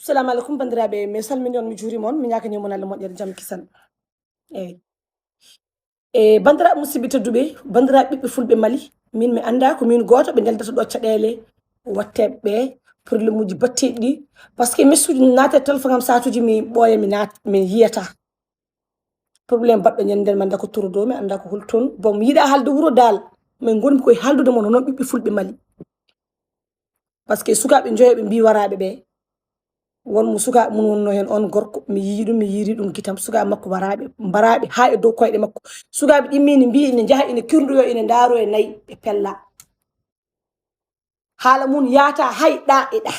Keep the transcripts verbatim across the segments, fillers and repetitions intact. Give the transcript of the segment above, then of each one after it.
Assalamu alaikum, bandiraɓe, mi salmini on, mi juurima on, mi ñaaganii mon Allah moƴƴere, jam, kisal. Eyyi. E bandiraɓe musidɓe tedduɓe, bandiraɓe ɓiɓɓe fulɓe Mali, min mi annda ko min gooto ɓe neldata ɗo caɗeele, watte ɓe problème uji batteɗi ɗi, parce que message naata e téléphone am, saatuji mi ɓooya, mi naat-, mi yiyata. Problème baɗɗo ñande nden, mi annda ko torodo, mi annda ko hol ton. Bon, mi yiɗa haalde wuro dal, min ngonmi koye haaldude mon, hono ɓiɓɓe fulɓe Mali. Parce que sukaaɓe njoyo ɓe mbi waraaɓe ɓe, won mo sukaaɓe mum wonno heen, on gorko, mi yii ɗum, mi yiiri ɗum gitam, sukaaɓe makko waraaɓe, mbaraaɓe haa e dow koyɗe makko. Sukaaɓe ɗimmini mbi ina njaha, ina kirndoyo, ina ndaaro e nayi, ɓe pella. Haala mum yaata hay ɗa e ɗa.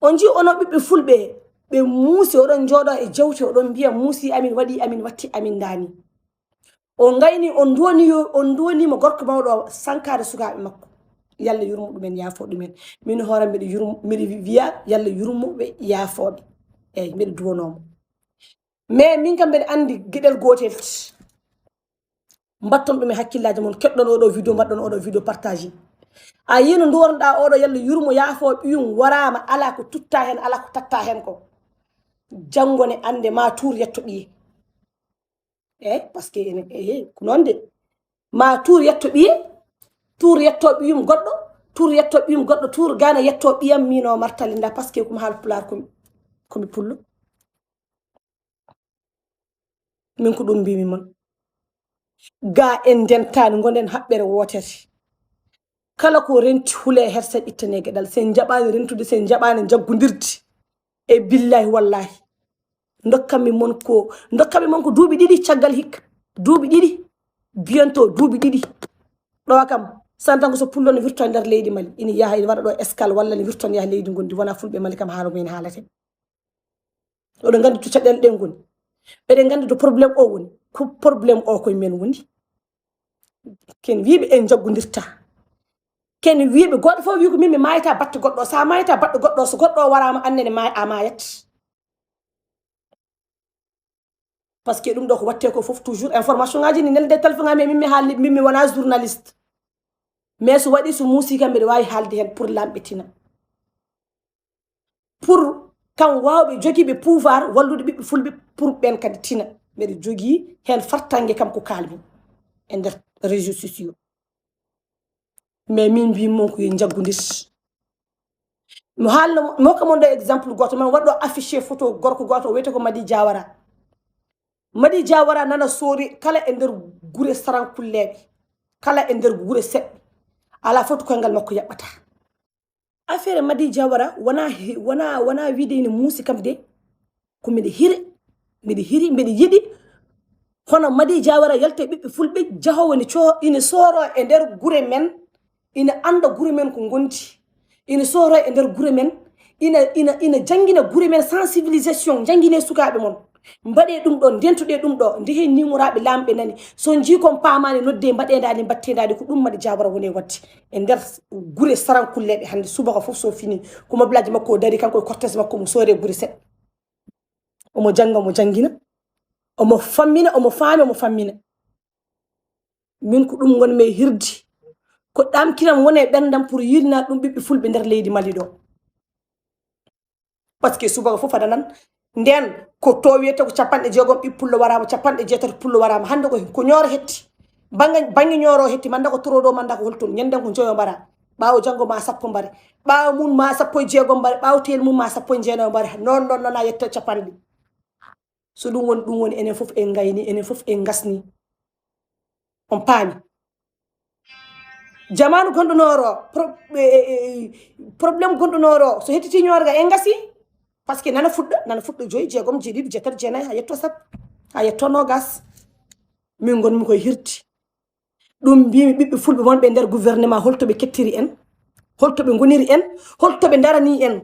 On njii onon ɓiɓɓe fulɓe, ɓe muusi, oɗon njooɗo e jawte, oɗon mbiya muusi amin, waɗi amin, watti amin, ndani. On ngayni, on ndoni yo, on ndonimo gorko mawɗo o sankaade sukaaɓe makko. Yalla yurmo ɗumen, yaafo ɗumen. Min hoore mbiɗa yurmo, mbiɗa wiya yalla yurmo ɓe, yaafo ɓe. Eyyi, mbiɗa duwanoo mo. Mais min kam mbiɗa anndi geɗel gootel. Mbatton ɗum e hakkillaaji mon, keɗɗon oɗo vidéo, mbaɗɗon oɗo vidéo partage. A yii no nduwonɗaa oɗo, yalla yurmo, yaafo ɓiyum waraama, alaa ko tutta heen, alaa ko tatta heen ko. Janngo ne annde ma tuur yetto ɓiye. Eyyi, parce que ene, eyyi, ko noon de. Ma tuur yetto ɓiye, tuur yetto ɓiyum goɗɗo, tuur yetto ɓiyum goɗɗo, tuur gana yetto ɓiyam, mino martalinda, parce que ko mi haal pulaar, ko mi, ko mi pullo. Min ko ɗum mbimi mon. Ga en ndentaani, ngonden haɓɓere wootere. Kala ko renti hule her sen ittane geɗal. Sen njaɓaani rentude, sen njaɓaani njaggundirde. E billahi wallahi. Ndokkanmi mon ko, ndokkanmi mon ko duuɓi ɗiɗi caggal hikka. Duuɓi ɗiɗi. Bientôt duuɓi ɗiɗi. Ɗo kam, santango so pullo ne wirto e nder leydi Mali. Ina yaha, ina waɗa ɗo escale walla ne wirto ne yaha leydi ngondi. Wona fulɓe Mali kam haala mumen haalate. Oɗon nganndi to caɗeele ɗen ngoni. Eɗen nganndi to problème o woni. Ko problème o koye men woni. Ken wiiɓe en njaggondirta. Ken wiiɓe, goɗɗo fof wii ko min mi maayata batte goɗɗo. Sa maayata batte goɗɗo, so goɗɗo o waraama, annene ma-, a maayat. Parce que ɗum ɗo ko watte ko fof toujours information ngaji ni nelde téléphone am, min mi haalde, min mi wona journaliste. Mais so waɗi, so muusi kam, mbiɗa waawi haalde heen pour lamɓe tina. Pour kam waawɓe jogiiɓe pouvoir wallude ɓiɓɓe fulɓe, pour ɓeen kadi tina. Mbiɗa jogii heen fartaŋŋe kam ko kaalmi e nder réseaux sociaux. Mais min mbimi mon ko yo njaggondir. Mi haalno, mi hokka mon ɗo exemple gooto, min waɗɗo affiché photo gorko gooto, o wiyete ko Madi Diawara. Madi Diawara nana soori kala e nder gure sarankulleeɓe, kala e nder gure seɓɓe. Alaa fof to koyngal makko yaɓɓata. Affaire Madi Diawara wona he-, wona, wona wiide ina muusi kam de. Ko mbiɗa hiri, mbiɗa hiri, mbiɗa yiɗi. Hono Madi Diawara yalta e ɓiɓɓe fulɓe, jahoowo ina co-, ina sooro e nder gure men, ina annda gure men ko ngondi. Ina sooro e nder gure men, ina, ina, ina janngina gure men sensibilisation, janngine sukaaɓe mon. Mbaɗee ɗum ɗo, ndentuɗee ɗum ɗo, ndehee nimoraaɓe laamɓe nani. So njii kon paamaani, noddee, mbaɗee ndaani, mbattee ndaani, ko ɗum Madi Diawara woni e waɗde. E nder gure sarankulleeɓe hannde, subaka fof so fini, ko mobilaaji makko o dari, kanko e cortège makko, omo sooree gure seɗɗa. Omo jannga, omo janngina, omo fammina, omo faami, omo fammina. Min ko ɗum ngonmi e hirde. Ko ɗam kinam woni e ɓerndam pour yiilna ɗum ɓiɓɓe fulɓe nder leydi Mali ɗo. Parce que subaka fof aɗa nan, nden ko to wiyete ko capanɗe jeegom ɓiɓɓe pullo waraama, capanɗe jeetati pullo waraama. Hannde ko, ko Ñooro hetti. Bannge, bannge Ñooro hetti, manda ko Torodo, manda ko holton. Ñanden ko njoyo mbara. Ɓaawo janngo ma sappo mbare. Ɓaawo mum ma sappo e jeegom mbare. Ɓaawo teel mum ma sappo e jeenayo mbare. Noon, noon, noon a yetta capanɗe. So ɗum woni, ɗum woni enen fof en ngayni, enen fof en ngasni. On paami? Jamaanu gonɗo Nooro, pro-, e, e, e, problème gonɗo Nooro, so hettiti Ñooro ga en ngasi. Parce que nana fuɗɗa, nana fuɗɗa joyi, jeegom, jeeɗiɗi, jeetati, jeenayi, haa yetto sappo, haa yetto noogas. Min ngonmi koye hirde. Ɗum mbimi ɓiɓɓe fulɓe wonɓe e nder gouvernement, holto ɓe kettiri en, holto ɓe ngoniri en, holto ɓe ndarani en.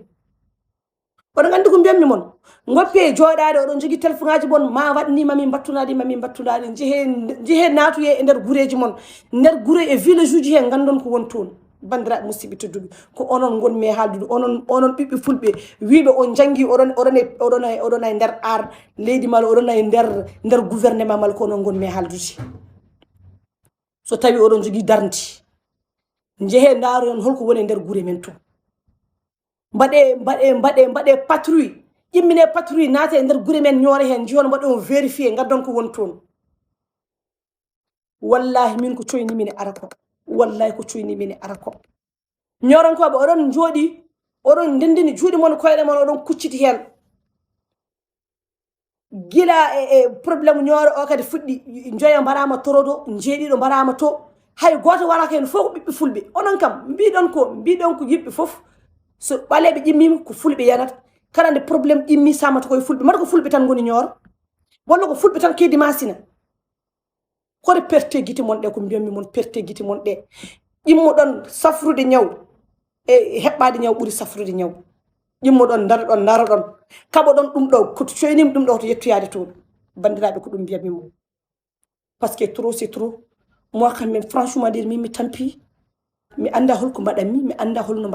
Oɗon anndi ko mbiyatmi mon? Ngoppe jooɗaade, oɗon njogii téléphone aji mon, ma waɗ ni, ma min mbattu ndaɗi, ma min mbattu ndaɗi. Njehee, njehee naatoyee e nder gureeji mon, nder gure e village uji hee, nganndon ko woni toon. Banndiraaɓe musidɓe tedduɓe, ko onon ngonmi e haaldude, onon, onon ɓiɓɓe fulɓe, wiiɓe on njanngi, oɗon, oɗon e, oɗon e, oɗon e nder aar leydi Mali, oɗon e nder, nder gouvernement Mali, ko onon ngonmi e haaldude. So tawi oɗon njogii darnde, njehee ndaaroyon holko woni e nder gure men toon. Mbaɗe mbaɗe mbaɗe mbaɗe patrouille, ƴimmine patrouille, naate e nder gure men, ñoore heen, njiyon, mbaɗon vérifié, ngaddon ko woni toon. Wallahi, min ko coyni min e ara ko. Wallahi, ko coyni min e ara ko. Ñoorankooɓe, oɗon njooɗi, oɗon ndenndini juuɗe mon, koyɗe mon, oɗon kucciti heen. Gila e, e problème Ñooro o kadi fuɗɗi, njoya mbaɗaama torodo, njeeɗiɗo mbaɗaama to. Hay gooto waraaka heen, fof ko ɓiɓɓe fulɓe. Onon kam, mbiɗon ko, mbiɗon ko yimɓe fof, so ɓaleeɓe ƴimmiima, ko fulɓe yanata. Kala nde problème ƴimmi, samata koye fulɓe. Mbaɗa ko fulɓe tan ngoni Ñooro? Walla ko fulɓe tan kedi Masina? Hoto perte gite mon ɗe, ko mbiyatmi mon, perte gite mon ɗe. Ƴimmoɗon safrude ñaw e heɓɓaade ñaw ɓuri safrude ñaw. Ƴimmoɗon, ndaroɗon, ndaroɗon. Kaɓoɗon ɗum ɗo, ko coynimi ɗum ɗo, to yettoyaade toon. Banndiraaɓe, ko ɗum mbiyatmi mon. Parce que trop, c'est trop. Moi, quand même, franchement, dire, min mi tampi. Mi annda holko mbaɗanmi, mi annda holno